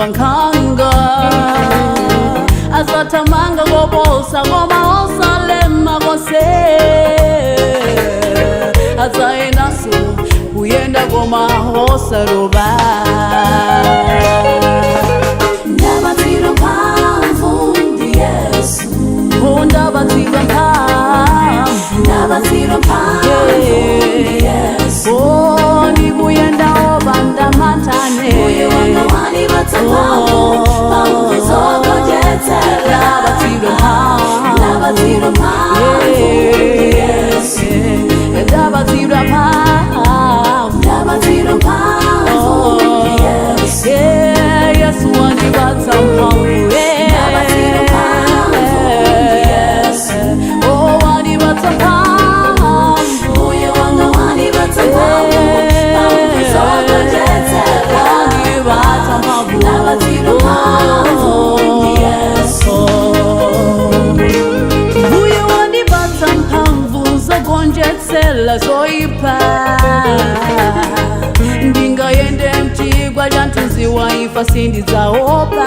chiwombankhanga. Azathamanga koposa koma osalema konse, adzayendanso kuyenda koma osatopa. Ndapatsidwa mphamvu ndi Yesu. Ndapatsidwa mphamvu. Ndapatsidwa mphamvu ndi Yesu. Oh, ndikuyenda opanda mantha ine. Mbuye wanga wandipatsa mphamvu, mphamvu zogonjetsera. Ndapatsidwa mphamvu. Ndapatsidwa mphamvu ndi Yesu. Ndapatsidwa mphamvu. Ndapatsidwa mphamvu ndi Yesu. Yeah, Yesu wandipatsa mphamvu. Ndapatsidwa mphamvu ndi Yesu. Oh, wandipatsa mphamvu. Mbuye wanga wandipatsa mphamvu, mphamvu zogonjetsera. Wandipatsa mphamvu. Ndapatsidwa mphamvu ndi Yesu. Mbuye wandipatsa mphamvu zogonjetsera zoyipa. Ndingayende mchigwa cha mthunzi wa imfa, sindidzaopa.